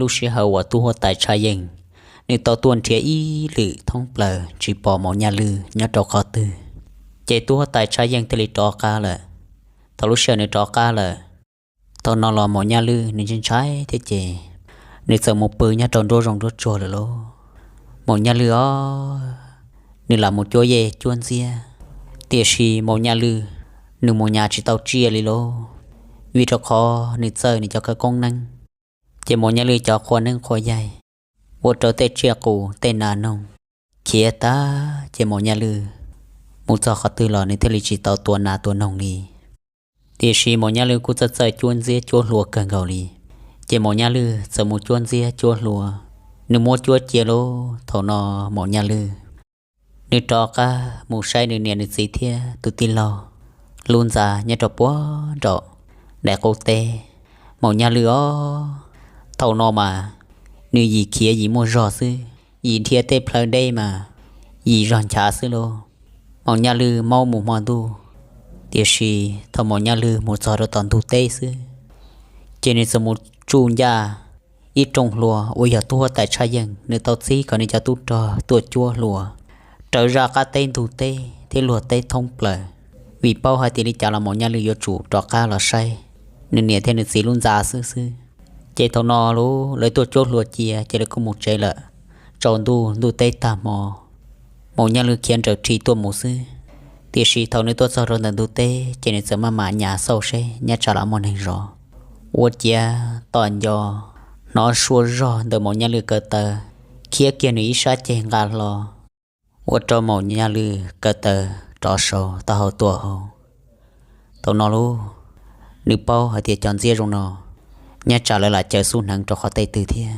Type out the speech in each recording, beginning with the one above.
Lub sij hawm uas tub huab tais Tshaj Yeej nws tau tuaj nrhiav ib lwm thoob plaws tsis pom Maum Nyaj Lwj nyob rau qhov twg, ces tub huab tais Tshaj Yeej thiaj li rov qab lawm. Thaum lub sij hawm nws rov qab lawm, thaum no los Maum Nyaj Lwj nws ntshai ntshai thiab ces nws txawm mus pw nyob rau nruab zoov nruab tsuag lawm lauj. Maum Nyaj Lwj os, nws lam mus cuab yej cuab ntxiab, tiam sis Maum Nyaj Lwj nws mus nyas tsis tau tsiaj li lauj, vim rau qhov nws txawj nws cov khawv koob neeb. Ces Maum Nyaj Lwj cov qhua neeb qhua yaig ua rau tej tsiaj qus tej nas noog khiav tag, ces Maum Nyaj Lwj mus txog qhov twg los nws thiaj li tsis tau tua nas tua noog li. Tiam sis Maum Nyaj Lwj kuj txawj txawj cuab ntxiab cuab hlua kawg nkaus li, ces Maum Nyaj Lwj txawm mus cuab ntxiab cuab hlua, nws muab cuab cia lauj. Thaum no Maum Nyaj Lwj nws rov qab mus saib nws niam nws txiv thiab tus tij laug lub ntxa nyob rau puag nraum daim qub teb. Maum Nyaj Lwj os, thaum no mas nws yim khiav yim muaj zog xwb, yim dhia tej plhaw deb mas yim zog nchav xwb lauj. Maum Nyaj Lwj maub mus hmo ntuj, tiam sis thaum Maum Nyaj Lwj mus txog rau tom ntug teb xwb, ces nws txawm mus tsuj ncaj ib rooj hlua uas yog tub huab tais Tshaj Yeej nws tau txib kom nws cov tub rog tuaj cuab hlua raws zaj qab teb ntug teb thiab luag teb thoob plaws, vim paub hais tias li cas los Maum Nyaj Lwj yuav tsum rov qab los saib nws niam thiab nws txiv lub ntxa xwb xwb. Ces thaum no lawv tuaj cuab hlua cia ces lawv kuj mus tsev lawm. Tsaus ntuj ntuj teb tag hmo, Maum Nyaj Lwj khiav nrawm rhi tuaj mus xwb, tiam sis thaum nws tuaj txog rau ntawm ntug teb ces nws txawm maj mam nyas xauj seb nyob tsam los muaj neeg zov. Ua ciav tom nco hnov suab zog ntawm Maum Nyaj Lwj kaw taw khiab kiag nws ib sab ceg nqa hlo, ua rau Maum Nyaj Lwj kaw taw rov sau taub hau tuaj hauv. Thaum no lauj, nws paub hais tias cov ntxiab zoo no nyob tsam lawv lam caw xub hneev rau qhov tej twg thiab,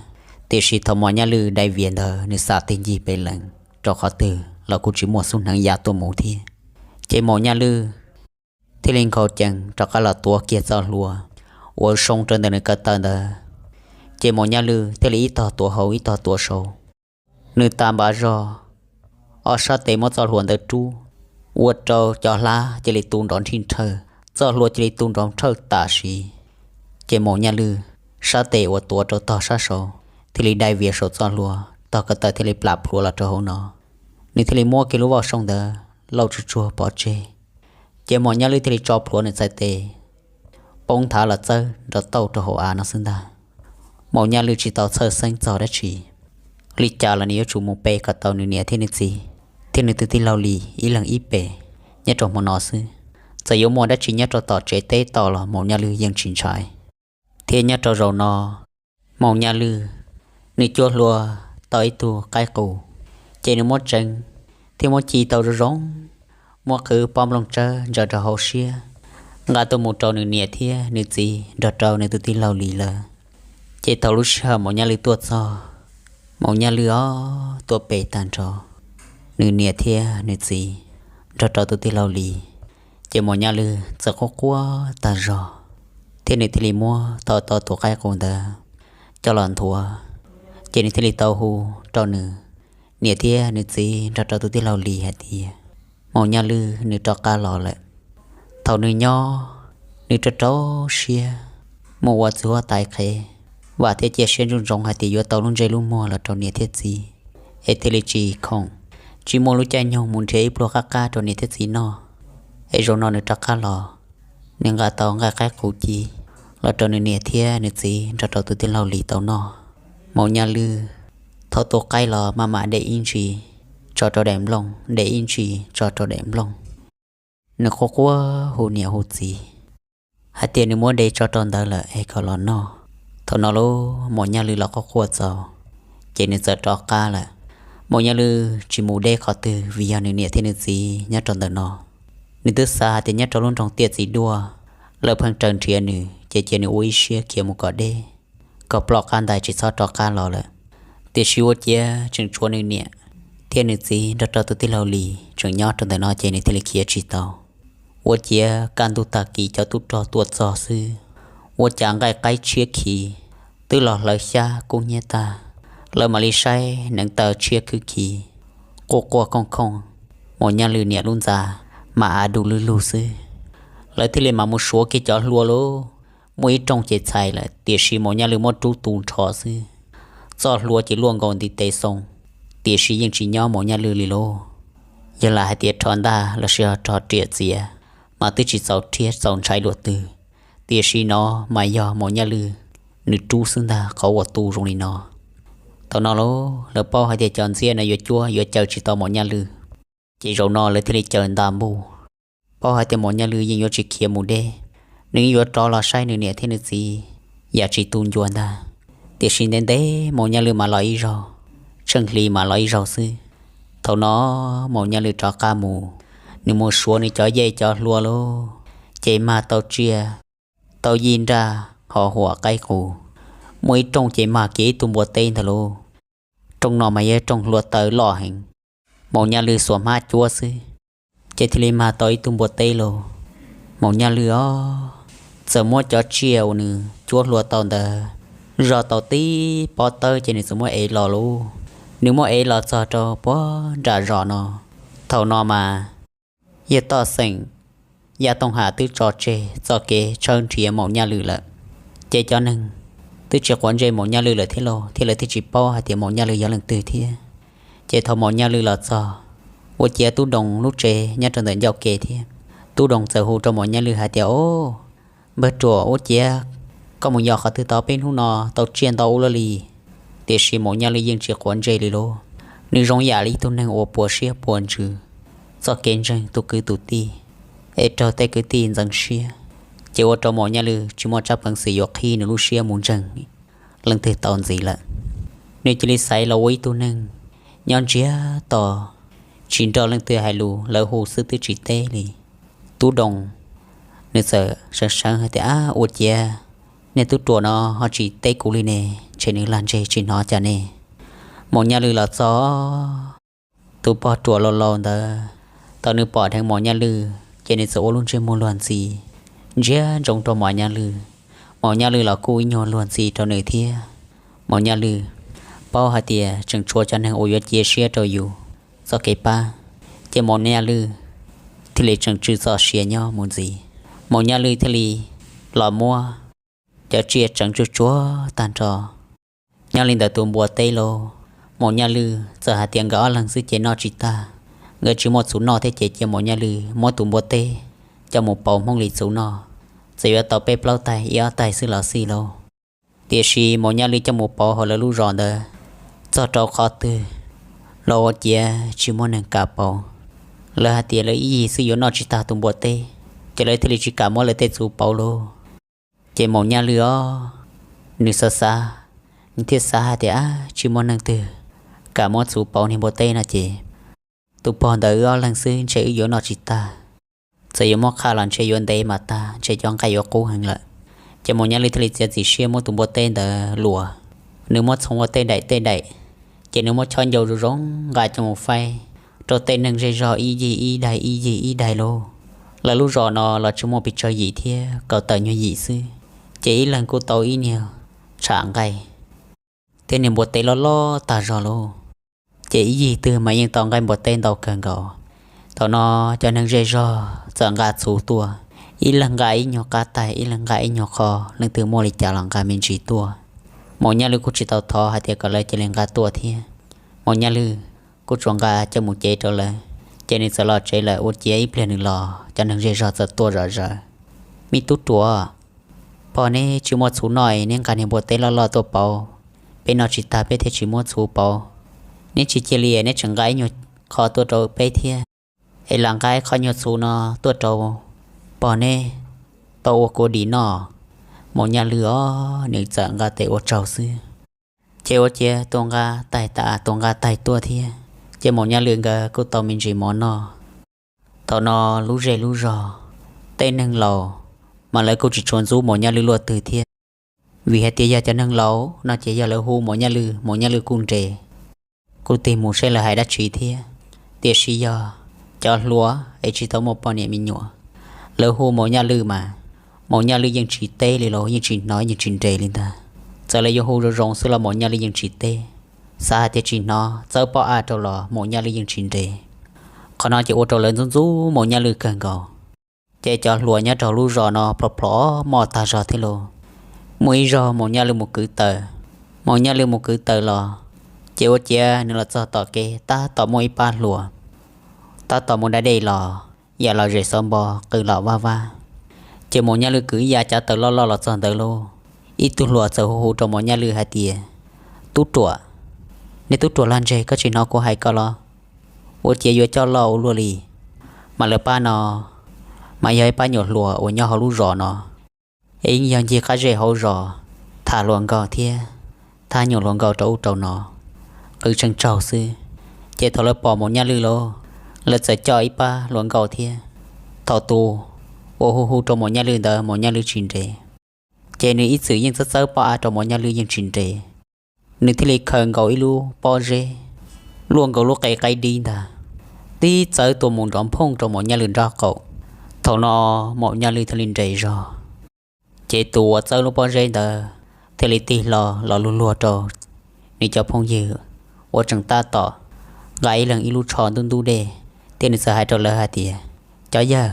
tiam sis thaum Maum Nyaj Lwj dai vias ntawd nws xam tig ncig pem lees rau qhov twg los kuj tsis muaj xub hneev ya tuaj mus thiab. Ces Maum Nyaj Lwj thiaj li nkhaus cees rov qab los tuav kiag txoj hlua uas sau rau ntawm nws kaw taw ntawd. Ces Maum Nyaj Lwj thiaj li ib tog tuav hauv ib tog tuav saud. Nws tas npav zog, ob sab tes muab txoj hlua ntawd rub, ua rau cov hlab cia li tu nrov nrhij nrhawj, txoj hlua cia li tu nrov nrhawj tam sim. Ces Maum Nyaj Lwj sab tes uas tuav rau tog sab saud thiaj li dai vias saum txoj hlua, tog kaw taw thiaj li plam plhuav los rau hauv no. Nws thiaj li muab kiag lub voj sau ntawd lauj tsuj tsuag pov tseg. Ces Maum Nyaj Lwj thiaj li tso plhuav nws txhais tes poob nthav los txawb nrov tauj rau hauv av no xwb ntag. Maum Nyaj Lwj tsis tau txhawj xeeb txog dab tsi, li cas los nws yuav tsum mus pe kom tau nws niam thiab nws txiv thiab nws tus tij laug Lis ib leeg ib pem nyob rau hmo no xwb. Txawm yuav muaj dab tsi nyob rau tom tsev teb tom los Maum Nyaj Lwj yeej tsis ntshai. Thiab nyob rau zaum no, Maum Nyaj Lwj nws cuab hlua tau ib tug qaib qus, ces nws muab tseev thiab muab ci tau zoo zoo, muab qhwv pob nplooj tsawb ntsaws rau hauv siab, nqa tuaj mus rau nws niam thiab nws txiv nrog rau nws tus tij laug Lis lawm. Ces thaum lub sij hawm Maum Nyaj Lwj tuaj txog, Maum Nyaj Lwj os tuaj pem tag nrho nws niam thiab nws txiv nrog rau tus tij laug Lis, ces Maum Nyaj Lwj txawm quaj quaj tag zog, thiab nws thiaj li muab tau tau tus qaib qus ntawd coj los nthuav. Ces nws thiaj li tau hu rau nws niam thiab nws txiv nrog rau tus tij laug Lis hais tias Maum Nyaj Lwj nws rov qab los lawm. Thaum nws nyob, nws rau rau siab mus ua txiv huab tais qhev, vam thiab cia siab ntsoov ntsoov hais tias yuav tau lub ntsej lub muag los rau niam thiab txiv, es thiaj li tsis khoom, tsis muaj lub caij nyoog mus nrhiav ib pluag qab qab rau niam thiab txiv noj. Es zaum no nws rov qab los, nws nqa tau nqaij qaib qus ci los rau nws niam thiab nws txiv nrog rau tus tij laug Lis tau noj. Maum Nyaj Lwj thauj tus qaib los maj mam de ib ntsis tso rau daim nplooj, de ib ntsis tso rau daim nplooj. Nws quaj quaj hu niam hu txiv hais tias nws muab de tso rau ntawd lawm es kom los noj. Thaum no lub Maum Nyaj Lwj los quaj quaj txaus, ces nws txawm rov qab lawm. Maum Nyaj Lwj tsis mus deb qhov twg vim yog nws niam thiab nws txiv nyob rau ntawm no. Nws twb xav hais tias nyob rau lub nroog Tiaj Txiv Duaj lawv pheej raws nrhiav nws, ces cia nws ua ib siab khiav mus kom deb, kom ploj qab ntais tsis txhob rov qab los lawm. Tiam sis ua ciav tseem tshuav nws niam thiab nws txiv nrog rau tus tij laug Lis tseem nyob rau ntawm no ces nws thiaj li khiav tsis tau. Ua ciav kaj ntug tag kis cov tub rog tuaj txog xwb, ua cas nqaij qaib tshiab khiv twb los hlawv xyab kub hnyiab tag, lawv mam li saib hneev taw tshiab khwb khiv, quaj quaj khooj khooj, Maum Nyaj Lwj niam lub ntxa mas av du lug lug xwb. Lawv thiaj li mam mus suav kiag cov hlua lauj, muaj ib rooj ces txhais lawm, tiam sis Maum Nyaj Lwj muab rub tu nrho xwb. Txoj hlua ces luaj nkaus ntiv tes xoo, tiam sis yeej tsis nyob Maum Nyaj Lwj li lauj. Yog lam hais tias rho ntaj los sis rho riam txiav, mas twb tsis txaus rhiab txaus ntshai luaj twg, tiam sis no mas yog Maum Nyaj Lwj nws rub xwb ntag qhov uas tu zoo li no. Thaum no lauj, lawv paub hais tias cov ntxiab no yuav cuab yuav caw tsis tau Maum Nyaj Lwj, ces zaum no lawv thiaj li caw nta npuj, paub hais tias Maum Nyaj Lwj yeej yuav tsis khiav mus deb, nws yeej yuav rov los saib nws niam thiab nws txiv yam tsis tu ncua ntag. Tiam sis ntev ntev Maum Nyaj Lwj mam los ib zaug, tsheej hli mam los ib zaug xwb. Thaum no Maum Nyaj Lwj rov qab mus, nws mus suav nws cov yej cov hlua lauj, ces mag tau tsiaj, tau yij nraj, ho huam qaib qus. Muaj ib rooj ces mag kiag ib tug npua teb ntag lauj. Rooj no mas yog rooj hlua taw loj heev, Maum Nyaj Lwj xuas hmab cuab xwb, ces thiaj li mag tau ib tug npua teb lauj. Maum Nyaj Lwj os, txawm muab cov tsiaj uas nws cuab hlua tau ntawd zog tau tib pob tawb ces nws txawm muab ev los lauj. Nws muab ev los txog rau puag nram zos no. Thaum no mas yog toj xeem Yaj Tooj Ham twb tso tseg txoj kev tshawb nrhiav Maum Nyaj Lwj lawm, ces cov neeg twb tsis quav ntsej Maum Nyaj Lwj lawm thiab lauj, thiab lawv twb tsis paub hais tias Maum Nyaj Lwj yog leej twg thiab. Ces thaum Maum Nyaj Lwj los txog, ua ciav Tub Doos lub tsev nyob rau ntawm ncauj ke thiab. Tub Doos txawm hu rau Maum Nyaj Lwj hais tias, Au, npawg Ruam, ua ciav koj mus yos qhov twg tau peb hnub no tau tsiaj ntau ua luaj li? Tiam sis Maum Nyaj Lwj yeej tsis quav ntsej li lauj. Nws zoo yam li ib tug neeg uas puas siab puas ntsws, txoj kev ntseeg tus kwv tus tij, es raug tej kwv tij ntxeev siab, ces ua rau Maum Nyaj Lwj tsis muaj tsab peev xwm yuav qhib nws lub siab mus ntseeg leej twg tau ntxiv lawm. Nws cia li xaiv los ua ib tug neeg nyob ntsiag to, tsis nrog leej twg hais lus, lawv hu xwb twb tsis teb li. Tub Doos nws txawm sawv sawv hais tias, Ab, ua ciav nej tub ruam no ho tsis teb kuv li ne, ntshe nws lag ntseg tsis hnov cas ne. Maum Nyaj Lwj los txog, tus pog ruam laus laus ntawd, thaum nws pom dheev Maum Nyaj Lwj ces nws txawm ua lub ntsej muag luag ntxhi, ntsia ntsoov rau Maum Nyaj Lwj. Maum Nyaj Lwj los kuj ib nyuag luag ntxhi rau nws thiab. Maum Nyaj Lwj paub hais tias tseem tshuav cov neeg uas yuav cia siab rau yus txoj kev pab, ces Maum Nyaj Lwj thiaj li tseem tsw txoj sia nyob mus ntxiv. Maum Nyaj Lwj thiaj li los muab cov tsiaj tseev tsuj tsuag tag nrho nyob li ntawm tus npua teb lauj. Maum Nyaj Lwj txawm hais tias nkawd ob leeg xwb ces noj tsis tag, nkawd tsis muaj txhuv noj thiab ces cia Maum Nyaj Lwj muab tus npua teb coj mus pauv Hmoob Lis Txus noj, txawm yuav tau peb plaub taig ib ob taig xwb los xij lauj. Tiam sis Maum Nyaj Lwj coj mus pauv hauv lawv lub zos ntawd, txog rau qhov twg los ua ciav tsis muaj neeg kam pauv. Lawv hais tias lawv ib yig xwb yuav noj tsis tag tus npua teb, ces lawv thiaj li tsis kam muab lawv tej txhuv pauv lauj. Ces Maum Nyaj Lwj os, nws xav xav, nws thiaj xav hais tias, Ab, tsis muaj neeg twg kam muab txhuv pauv niag npua teb no ces tus pog ntawd wb ob leeg xwb ntshe wb yuav noj tsis tag. Txawm yuav muab qhaj los ntshe yuav ntev mas tag, ntshe cov nqaij yuav qub heev lawm. Ces Maum Nyaj Lwj thiaj li txiav txim siab muab tus npua teb ntawd luas. Nws muab txhoov ua tej daim tej daim, ces nws muab chob ncau zoo zoo nqa coj mus faib rau tej neeg zej zog ib yig ib daig ib yig ib daig lauj. Lawv lub zos no los tsis muaj pes tsawg yim thiab, kaum tawm nyuag yim xwb, ces ib leeg kuj tau ib niag tsham nqaij thiab niag npua teb loj loj tag zog lauj. Ces ib yig twg mas yeej tau nqaij npua teb ntau kawg nkaus. Thaum no cov neeg zej zog txawm nqa txhuv tuaj, ib leeg nqa ib nyuag qab taig, ib leeg nqa ib nyuag qho, leej twg muaj li cas los nqa me ntsis tuaj. Maum Nyaj Lwj kuj tsis tau thov hais tias kom lawv cia li nqa tuaj thiab. Maum Nyaj Lwj kuj tsuas nqa coj mus cev rau lawv, ces nws txawm los tsev lawm. Ua ciav ib pliag nws los, cov neeg zej zog txawm tuaj zom zaws. Me tub ruam, pog neb tsis muaj txhuv noj es neb nqa niag npua teb loj loj tuaj pauv, peb noj tsis tag peb thiaj tsis muaj txhuv pauv. Neb tsis cia li neb tseem nqa ib nyuag qho tuaj rau peb thiab, es lam nqa ib qho nyuag txhuv no tuaj rau pog neb tau ua kua dis noj. Maum Nyaj Lwj os, nws txawm nqa tes ua tsaug xwb. Ces ua ciav tus nqa taig tas tus nqa taig tuaj thiab, ces Maum Nyaj Lwj nkawd kuj tau me ntsis mov noj. Thaum no lub zej lub zog, tej neeg laus mas lawv kuj tsis tshua ntxub Maum Nyaj Lwj luaj twg thiab, vim hais tias yog cov neeg laus no ces yog lawv hu Maum Nyaj Lwj, Maum Nyaj Lwj kuj nres, kuj tig mus saib lawv hais dab tsi thiab. Tiam sis yog cov hluas es tsis tau muaj poj niam me nyuam, lawv hu Maum Nyaj Lwj mas Maum Nyaj Lwj yeej tsis teb li los yeej tsis hnov yeej tsis nres li ntag. Txawm lawv yuav hu zoo zoo xwb los Maum Nyaj Lwj yeej tsis teb. Xav hais tias tsis hnov, txawb pob ab rau los Maum Nyaj Lwj yeej tsis nres. Qhov no ces ua rau lawv ntxub ntxub Maum Nyaj Lwj kawg nkaus. Ces cov hluas nyob rau lub zos no plhov plhov moj tag zog thiab lauj. Muaj ib zaug Maum Nyaj Lwj mus kwv taws, Maum Nyaj Lwj mus kwv taws los, ces ua ciav nws los txog tom kev tab tom muaj ib pab hluas tab tom mus da dej los, yam los zem xauv npo qw los vaj vab. Ces Maum Nyaj Lwj kwv ib yav cav taws loj loj los txog ntawd lauj, ib tug hluas txawm hu hu rau Maum Nyaj Lwj hais tias, Tub ruam, nej tub ruam lag ntseg, koj tsis hnov kuv hais koj los? Ua ciav yuav coj loj ua luaj li. Mas lawv pab no mas yog ib pab nyuam hluas uas nyob hauv lub zos no, es yeej yog ncig qab zej hauv zos, tham hluas nkauj thiab thab nyuam hluas nkauj rau ub rau no, qw tseem tsaug xwb. Ces thaum lawv pom Maum Nyaj Lwj lauj, lawv txawm coj ib pab hluas nkauj thiab. Thaum tus uas hu hu rau Maum Nyaj Lwj ntawd Maum Nyaj Lwj tsis nres, ces nws ib txwm yeej txawb txawb pob av rau Maum Nyaj Lwj yeej tsis nres. Nws thiaj li khaws nkaus ib lub pob zeb luaj nkaus lub qe qaib dib ntag, tib txawv tua mus nrov nphooj rau Maum Nyaj Lwj nraub qaum. Thaum no Maum Nyaj Lwj thiaj li nres zog. Ces tus uas txawb lub pob zeb ntawd thiaj li tig hlo los luag luag rau nws cov phooj ywg uas tseem tab tom nqa ib leeg ib lub tsho ntub ntub dej, thiab nws txawm hais rau lawv hais tias, Cov yawg,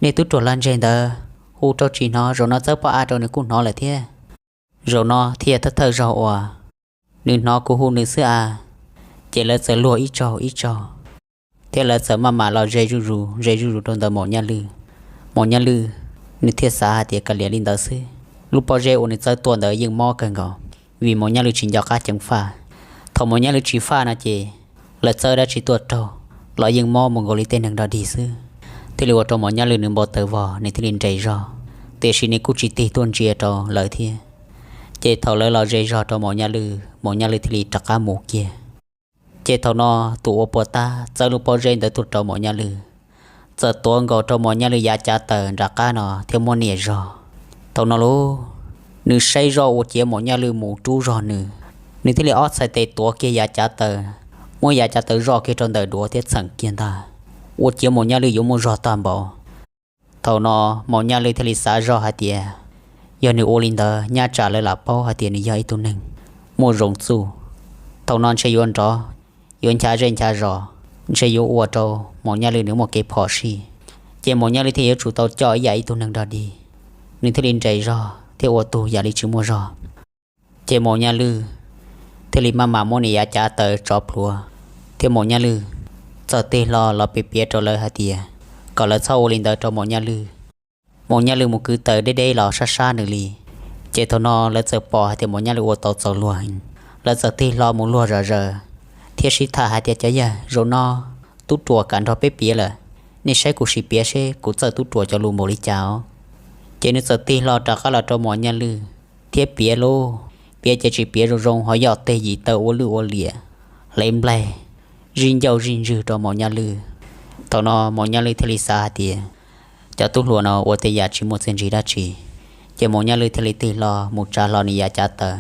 nej tub ruam lag ntseg ntawd hu rau tsis hnov, zaum no txawb pob av rau nws kuj hnov lawm thiab. Zaum no thiaj thawj thawj zaug uas nws hnov kuv hu nws xwb a. Ces lawv txawm luag ib tsaug ib tsaug, thiab lawv txawm maj mam los ze zuj zus ze zuj zus rau ntawm Maum Nyaj Lwj. Maum Nyaj Lwj nws thiaj xav hais tias kav liam li ntawd xwb, lub pob zeb uas nws txawb tua ntawd yeej mob kawg nkaus, vim Maum Nyaj Lwj tsis nco qab ceev faj. Thaum Maum Nyaj Lwj tsis faj no ces lawv txawb dab tsi tuaj raug los yeej mob mus nkaus li tej neeg dog dig xwb. Thiaj li ua rau Maum Nyaj Lwj nws npau taws vog, nws thiaj li nres zog, tiam sis nws kuj tsis tig tuaj ntsia rau lawv thiab. Ces thaum lawv los ze zog rau Maum Nyaj Lwj, Maum Nyaj Lwj thiaj li rov qab mus kiag. Ces thaum no tus uas puas tab txawb lub pob zeb ntawd tuaj rau Maum Nyaj Lwj, txawm tuav nkaus rau Maum Nyaj Lwj yav cav taws nram qab no thiab muab nias zog. Thaum no lauj, nws saib zoj ua ciav Maum Nyaj Lwj mus rub zog nws, nws thiaj li ob txhais tes tuav kiag yav cav taws, muab yav cav taws zoj kiag rau ntawm duav thiab txheem kiag ntag, ua ciav Maum Nyaj Lwj yuav muaj zog tag npaum. Thaum no Maum Nyaj Lwj thiaj li xav zoj hais tias, yog nws ua li ntawd nyaj tsam lawv lam paub hais tias nws yog ib tug neeg muaj zoo txuj. Thaum no ntshe yuav nrov, yuav ncha zej ncha zos, ntshe yuav ua rau Maum Nyaj Lwj nws muaj kev phom sij. Ces Maum Nyaj Lwj thiaj yuav tsum tau coj ib yam ib tug neeg dog dig, nws thiaj li nres zog thiab ua tug yam li tsis muaj zog. Ces Maum Nyaj Lwj thiaj li maj mam muab niam yav cav taws tsov plhuav, thiab Maum Nyaj Lwj txawm tig hlo los piav piav rau lawv hais tias kom lawv txhob ua li ntawd rau Maum Nyaj Lwj. Maum Nyaj Lwj mus kwv taws deb deb los sab sab nws li. Ces thaum no lawv txawm pom hais tias Maum Nyaj Lwj ua tau txaus luag, lawv txawm tig hlo mus luag zom zaws thiab sib tham hais tias, cov yawg, zaum no tub ruam kam nrog peb piav lawm, nej saib kuv sim piav seb kuv txawj tub ruam cov lus npaum li cas os. Ces nws txawm tig hlo rov qab los rau Maum Nyaj Lwj thiab piav lauj, piav ces tsis piav zoo zoo ho yoj teg yim taw ua lwj ua liam, hlev nplaig zij ncauj zij ntswg rau Maum Nyaj Lwj. Thaum no Maum Nyaj Lwj thiaj li xav hais tias, cov tub hluas no ua tej yam tsis muaj txiaj ntsig dab tsi. Ces Maum Nyaj Lwj thiaj li tig hlo mus tsa hlo nws yav cav taws.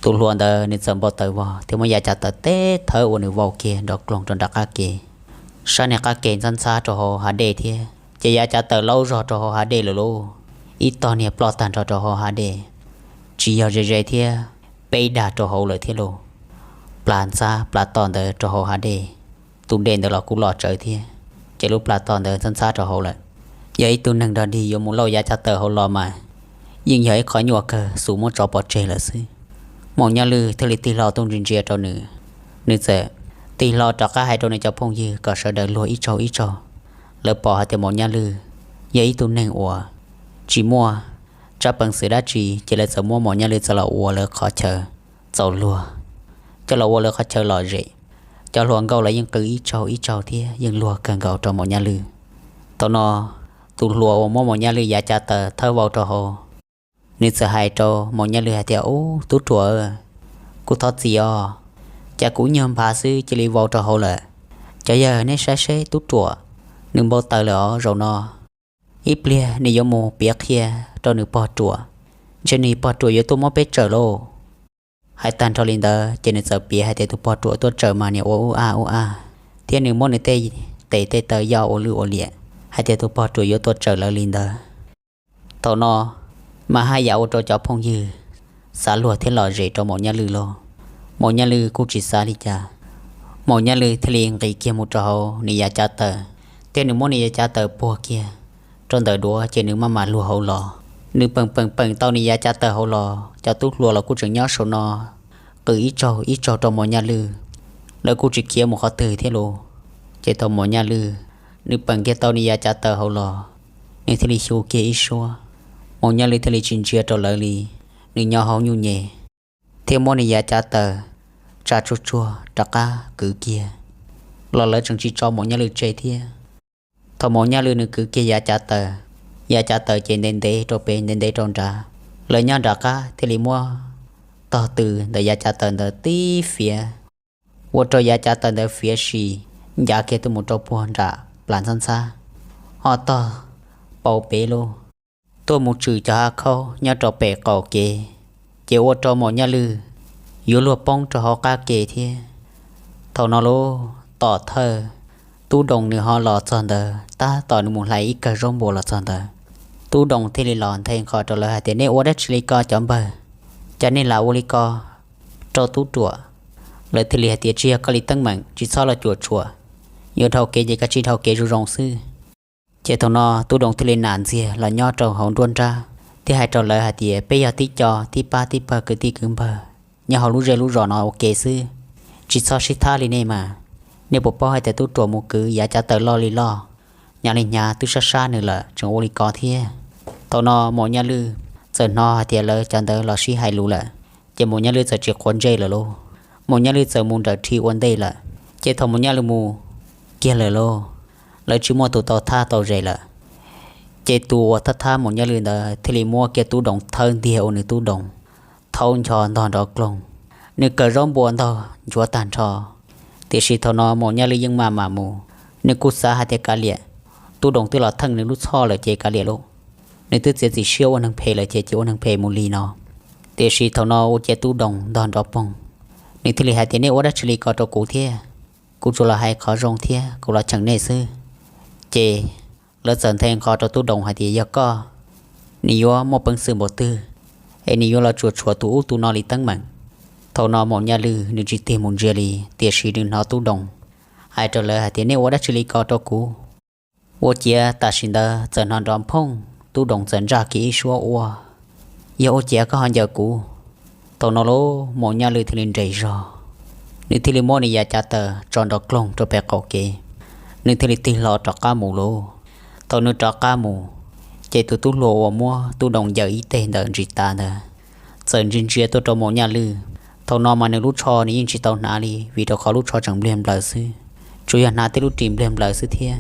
Tus hluas ntawd nws txawm npau taws vog thiab muab yav cav taws teb thawb ua nws vau kiag nrov kloog rau nram qab ke. Sab niag qab ke ntxhab ntxhab rau hauv hav dej thiab, ces yav cav taws laub zog rau hauv hav dej lawm lauj. Ib tog niag ploj tag nrho rau hauv hav dej, tsis yog ze ze thiab, peb dag rau hauv lawm thiab lauj. Plas ntxhab plas to ntawd rau hauv hav dej, tus dej ntawd los kuj loj tsawv thiab, ces lub plas to ntawd ntxhab ntxhab rau hauv lawm. Yog ib tug neeg dog dig yuav mus lauj yav cav taws hauv los mas yeej yog ib qho nyuaj kawg, xus muab tsov pov tseg lawm xwb. Maum Nyaj Lwj thiaj li tig hlo tuaj ntsia ntsia rau nws, nws txawm tig hlo rov qab hais rau nws cov phooj ywg kom sawv daws luag ib tsaug ib tsaug. Lawv pom hais tias Maum Nyaj Lwj yog ib tug neeg uas tsis muaj tsab peev xwm dab tsi, ces lawv txawm muab Maum Nyaj Lwj txawm los ua lawv qhov chaw txaus luag, coj los ua lawv qhov chaw lom zem. Cov hluas nkauj los yeej qw ib tsaug ib tsaug thiab yeej luag kawg nkaus rau Maum Nyaj Lwj. Thaum no tus hluas uas muab Maum Nyaj Lwj yav cav taws thawb vau rau hauv, nws txawm hais rau Maum Nyaj Lwj hais tias, ub tub ruam, kuv thov txim os, cas kuv nyuag nphav xwb cia li vau rau hauv lawm. Cov yawg, nej saib seb tub ruam, nws npau taws lawm os zaum no. Ib pliag nws yuav mus piav qhia rau nws pog ruam, ntshe nws pog ruam yuav tuaj muab peb tsawm lauj. Hais tag nrho li ntawd ces nws txawm piav hais tias tus pog ruam tuaj tsawm mas niam ua ub aj ub aj, thiab nws muab nws tej tes tej taw yoj ua lwj ua liam, hais tias tus pog ruam yuav tuaj tsawm lawv li ntawd. Thaum no mas haj yam ua rau cov phooj ywg xav luag thiab lom zem rau Maum Nyaj Lwj lauj. Maum Nyaj Lwj kuj tsis xav li cas, Maum Nyaj Lwj thiaj li nqis kiag mus rau hauv nws yav cav taws, thiab nws muab nws yav cav taws puag kiag rau ntawm duav ces nws maj mam luag hauv los. Nws peem peem peem tau nws yav cav taws hauv los, cov tub hluas los kuj tseem nyob saum no qw ib tsaug ib tsaug rau Maum Nyaj Lwj, lawv kuj tsis khiav mus qhov twg thiab lauj. Ces thaum Maum Nyaj Lwj nws peem kiag tau nws yav cav taws hauv los, nws thiaj li xyu kiag ib suab. Maum Nyaj Lwj thiaj li tsis ntsia rau lawv li, nws nyob hauv nyuj nyem thiab muab nws yav cav taws tsa tsuag tsuag rov qab kwv kiag los lawv tseem tsis tso Maum Nyaj Lwj tseg thiab. Thaum Maum Nyaj Lwj nws kwv kiag yav cav taws, yav cav taws ces ntev ntev rau pem ntev ntev rau nrad, lawv nyob nram qab thiaj li muab tog tw ntawm yav cav taws ntawd tib fiav, ua rau yav cav taws ntawd fiav sim ncav kiag tuaj mus rau puag nram plas ntxhab ntxhab, ho tog pau pem lauj, tuaj mus tshwm cov hav khaub nyob rau pem qaum kev, ces ua rau Maum Nyaj Lwj yuav luag poob rau hauv qab ke thiab. Thaum no lauj, tom thawj Tub Doos nws ho los txog ntawd tab tom nws mus hlais ib kawm zaub npua los txog ntawd, Tub Doos thiaj li los nthe nqho rau lawv hais tias, Nej ua dab tsi li ko cov npawg? Cas nej lam ua li ko rau tub ruam? Lawv thiaj li hais tias, Tsis yog koj li teeb meem, tsis txhob los cuam tshuam, yuav dhau kev ces koj cia li dhau kev zoo zoo xwb. Ces thaum no Tub Doos thiaj li nam ntxiag los nyob rau hauv nruab nrab thiab hais rau lawv hais tias, Peb yog tib co tib pab tib pawg kwv tij kwv npawg nyob hauv lub zej lub zos no ua ke xwb, tsis txhob sib thab li nej mas. Nej puas paub hais tias tub ruam mus kwv yav cav taws loj li loj, hnyav li hnyav twb sab sab nws lawm tseem ua li ko thiab? Thaum no Maum Nyaj Lwj txawm hnov hais tias lawv cov ntawd los sib hais lus lawm, ces Maum Nyaj Lwj txawm tsis quav ntsej lawm lauj. Maum Nyaj Lwj txawm mus nrawm rhi ua ntej lawm. Ces thaum Maum Nyaj Lwj mus kiag lawm lauj, lawv tsis muaj tus tau thab tau zes lawm. Ces tus uas thab thab Maum Nyaj Lwj ntawd thiaj li muab kiag Tub Doos thawb ntiag ua nws tub doos, thaub ncho ntog nrov kloog, nws kawm zaub npua ntog nchuav tag nrho. Tiam sis thaum no Maum Nyaj Lwj yeej maj mam mus, nws kuj xav hais tias kav liam, Tub Doos twb los theej nws lub txhoj lawm ces kav liam lauj, nws twb txiav txim siab ua neeg phem lawm ces cia ua neeg phem mus li no. Tiam sis thaum no ua ciav Tub Doos ntog nrov poog, nws thiaj li hais tias, Nej ua dab tsi li ko rau kuv thiab? Kuv tsuas los hais qhov zoo thiab kuv los cheem nej xwb. Ces lawv txawm nthe nqho rau Tub Doos hais tias, Yog koj, nws yuav muaj peev xwm npaum twg es nws yuav los tsuam tshuam tus ub tus no li teeb meem? Thaum no Maum Nyaj Lwj nws tsis tig mus ntsia li, tiam sis nws hnov Tub Doos hais rau lawv hais tias, Nej ua dab tsi li ko rau kuv? Ua ciav tam sim ntawd txawm hnov nrov phooj, Tub Doos txawm ntsaj kiag ib suab ua, Yog ua ciav koj ho ncaws kuv? Thaum no lauj, Maum Nyaj Lwj thiaj li nres zog, nws thiaj li muab nws yav cav taws tso nrov kloog rau pem qaum kev, nws thiaj li tig hlo rov qab mus lauj. Thaum nws rov qab mus, ces tus tub hluas uas muab Tub Doos ncaws ib teg ntawm ntsis tav ntawd txawm ntsia ntsia tuaj rau Maum Nyaj Lwj. Thaum no mas nws lub tsho nws yeej tsis tau hnav li vim rau qhov lub tsho tseem npliag nplaws xwb, tsuas yog hnav tej lub ris npliag nplaws xwb thiab.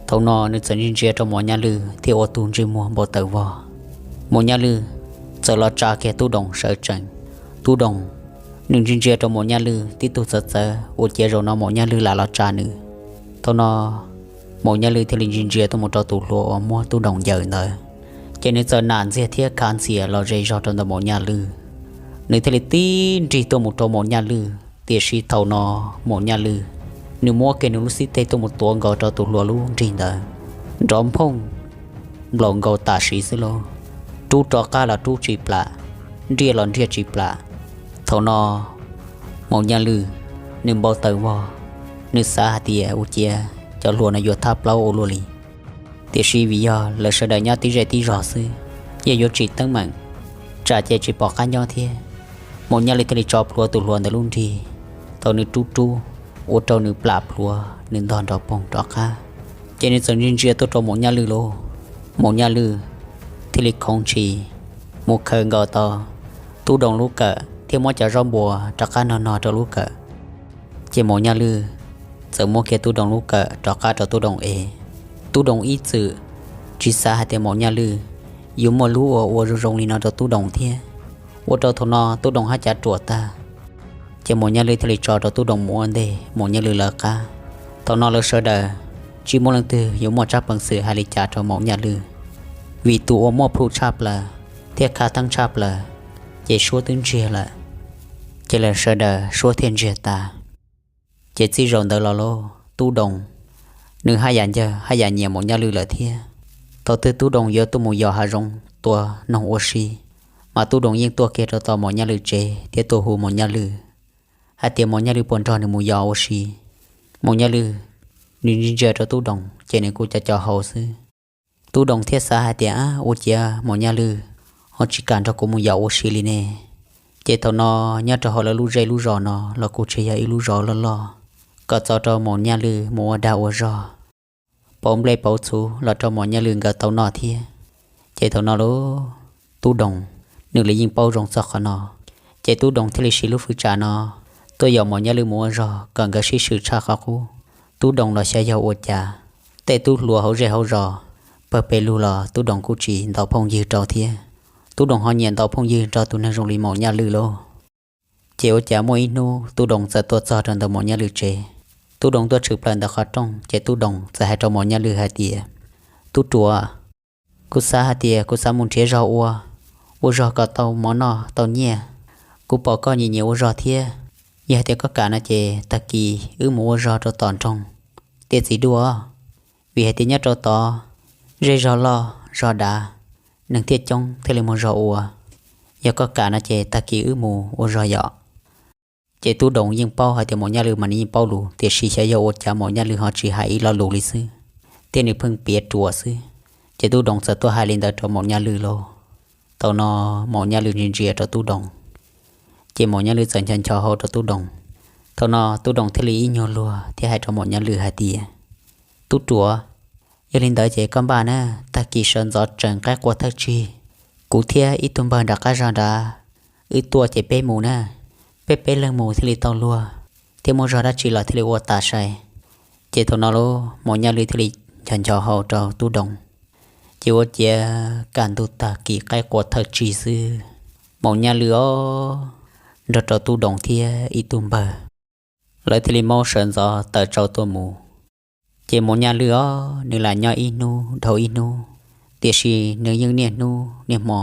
Thaum no nws txawm ntsia ntsia rau Maum Nyaj Lwj thiab ua tus ntsej muag npau taws vog. Maum Nyaj Lwj txawm los tsa kiag Tub Doos sawv tsees. Tub Doos nws ntsia ntsia rau Maum Nyaj Lwj tib tug txawv txawv ua ciav zaum no Maum Nyaj Lwj lam los tsa nws. Thaum no Maum Nyaj Lwj thiaj li ntsia ntsia tuaj mus rau tus hluas uas muab Tub Doos ncaws ntawd, ces nws txawm nam ntxiag thiab khav ntxias los ze zog rau ntawm Maum Nyaj Lwj. Nws thiaj li tib nrig tuaj mus rau Maum Nyaj Lwj, tiam sis thaum no Maum Nyaj Lwj nws muab kiag nws lub xib teg tuaj mus tuav nkaus rau tus hluas lub nrig ntawd, nrov phooj, nplaum nkaus tam sim xwb lauj. Rub rov qab los rub tsis plam, nriaj los nriaj tsis plam. Thaum no Maum Nyaj Lwj nws npau taws vog, nws xav hais tias ua ciav cov hluas no yuav thab plaub ua luaj li. Tiam sis vim yog lawv sawv daws nyob tib zej tib zog xwb, yeej yuav tsim teeb meem, tsam ces tsis pom qab nyob thiab. Maum Nyaj Lwj thiaj li tso plhuav tus hluas ntawd lub nrig, thaum nws rub rub, ua rau nws plam plhuav nws ntog nrov poog rov qab. Ces nws txawm ntsia ntsia tuaj rau Maum Nyaj Lwj lauj. Maum Nyaj Lwj thiaj li khoov ntshis mus khaws nkaus tau Tub Doos lub kawm thiab muab cov zaub npua rov qab nog nog rau lub kawm. Ces Maum Nyaj Lwj txawm muab kiag Tub Doos lub kawm rov qab rau Tub Doos ev. Tub Doos ib txwm tsis xav hais tias Maum Nyaj Lwj yuav muaj lub ua ua zoo zoo li no rau Tub Doos thiab, ua rau thaum no Tub Doos haj cav ruam tag. Ces Maum Nyaj Lwj thiaj li tso rau Tub Doos mus ua ntej Maum Nyaj Lwj lawv qab. Thaum no lawv sawv daws tsis muaj leej twg yuav muaj tsab peev xwm hais li cas rau Maum Nyaj Lwj, vim tus uas muaj plhu tshaj plaws thiab khav theeb tshaj plaws ces suab twb ntsiag lawm. Ces lawv sawv daws suab thiaj ntsiag tas. Ces txij zaum ntawd los lauj, Tub Doos nws haj yam ncawg haj yam nyiam Maum Nyaj Lwj lawm thiab. Thaum twg Tub Doos yuav tuaj mus yos hav zoov tua noog ua si, mas Tub Doos yeej tuaj kiag rau tom Maum Nyaj Lwj tsev thiab tuaj hu Maum Nyaj Lwj hais tias Maum Nyaj Lwj puas nrog nws mus yos ua si. Maum Nyaj Lwj nws ntsia ntsia rau Tub Doos ces nws kuj co co hau xwb. Tub Doos thiaj xav hais tias, Ab, ua ciav Maum Nyaj Lwj ho tsis kam nrog kuv mus yos ua si li ne. Ces thaum no nyob rau hauv lawv lub zej lub zos no los kuj tsis yog ib lub zos loj loj, kom txaus rau Maum Nyaj Lwj mus ua dag ua zog, pauv nplej pauv txhuv los rau Maum Nyaj Lwj nkawd tau noj thiab. Ces thaum no lauj, Tub Doos nws li yeej paub zoo txog qhov no, ces Tub Doos thiaj li siv lub fwv tsam no tuaj yos Maum Nyaj Lwj mus ua zog kom nkawd sib swm tshaj qhov qub. Tub Doos los xyov yog ua cas, tej tub hluas hauv zej hauv zos, pawg pes lug los Tub Doos kuj tsis ntaus phooj ywg rau thiab. Tub Doos ho nyiam ntaus phooj ywg nrog tus neeg zoo li Maum Nyaj Lwj lauj. Ces ua cas muaj ib hnub Tub Doos txawm tuaj txog rau ntawm Maum Nyaj Lwj tsev. Tub Doos tuaj tshwm plaws ntawm qhov rooj, ces Tub Doos txawm hais rau Maum Nyaj Lwj hais tias, Tub Ruam, kuv xav hais tias kuv xav mus nrhiav zog ua, ua zog kom tau mov noj tau nyiaj. Kuv pom koj nyiam nyiam ua zog thiab, yog hais tias koj kam no ces tag kis wb mus ua zog rau tom nroog Tiaj Txiv Duaj, vim hais tias nyob rau tod zej zog loj zog dav, neeg thiaj coob thiaj li muaj zog ua. Yog koj kam no ces tag kis wb mus ua zog yom. Ces Tub Doos yeej paub hais tias Maum Nyaj Lwj mas nws yeej paub lus, tiam sis xyov yog ua cas Maum Nyaj Lwj ho tsis hais ib lo lus li xwb, thiab nws pheej piav ruam xwb. Ces Tub Doos txawm tuaj hais li ntawd rau Maum Nyaj Lwj lauj. Thaum no Maum Nyaj Lwj ntsia ntsia rau Tub Doos, ces Maum Nyaj Lwj txawm ncho ncho hau rau Tub Doos. Thaum no Tub Doos thiaj li ib nyuag luag thiab hais rau Maum Nyaj Lwj hais tias, Tub Ruam, yog li ntawd ces koj npaj na, tag kis sawv ntxov tsees qaib qua thawj tsig, kuv thiab ib tug npawg nram qab zog nrad, wb tuaj ces peb mus na, peb peb leeg mus thiaj li tau luag, thiab muaj zog dab tsi los thiaj li ua tas sai. Ces thaum no lauj, Maum Nyaj Lwj thiaj li ncho ncho hau rau Tub Doos. Ces ua ciav kaj ntug tag kis qaib qua thawj tsig xwb, Maum Nyaj Lwj os, nrog rau Tub Doos thiab ib tug npawg, lawv thiaj li maub sawv ntxov tawm tsau tuaj mus. Ces Maum Nyaj Lwj os, nws lam nyob ib hnub dhau ib hnub, tiam sis nws yeej niaj hnub niaj hmo